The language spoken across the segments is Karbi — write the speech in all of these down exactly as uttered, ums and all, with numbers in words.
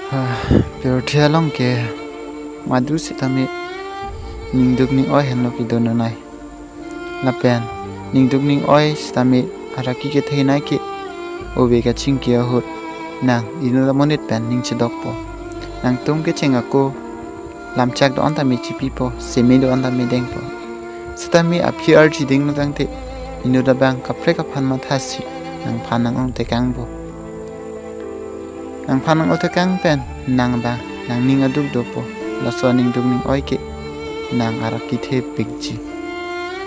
Pirthe along ke madu sitame ningduk ning-oi henlo kedononei. Lapen ningduk ning-oi sitame araki ketheinei ke ove kachingki ahut nang inut amonit pen ning chedokpo. Nangtum kecheng ako lamchak do-an tame chipipo, seme do-an tame dengpo. Sitame aphi arji dinglo tangte inut abang kaprek aphan mathasi nangphan nang-ongtekangpo. Nangphan nang-ongtekang pen nang abang nangning aduk dopo. Laso ningduk ning-oi ke nang araki thepikji.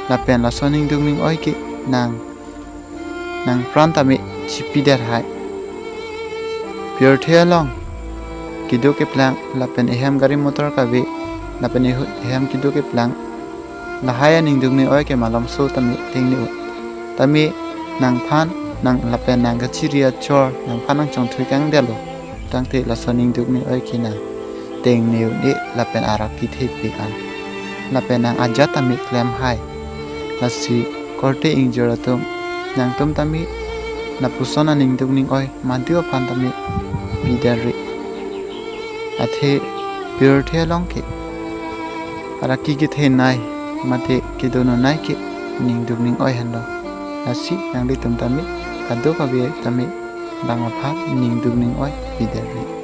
Lapen laso ningduk ning-oi ke nang nangpran tame chipider hai. Pirthe along kedo keplang lapen ehem gari motor kave lapen ehu-, ehem kedo keplang lahai aningduk ning-oi ke malomso tame tengne-un. Tame nangphan nang lapen nang kachiri achor nangphan nangchongthui kangdelo tangte laso ningduk ning-oi ke nang tengne-un-e lapen araki thepik an. Lapen nang ajat tame klem hai. Lasi korte ingjir atum, nangtum tame lapuson aningduk ning-oi madu aphan tame piderre. Athe pirthe along ke araki ketheinei mate kedononei ke ningduk ning-oi henlo. Lasi nanglitum tame kadokave tame bang aphan ningduk ning-oi piderre.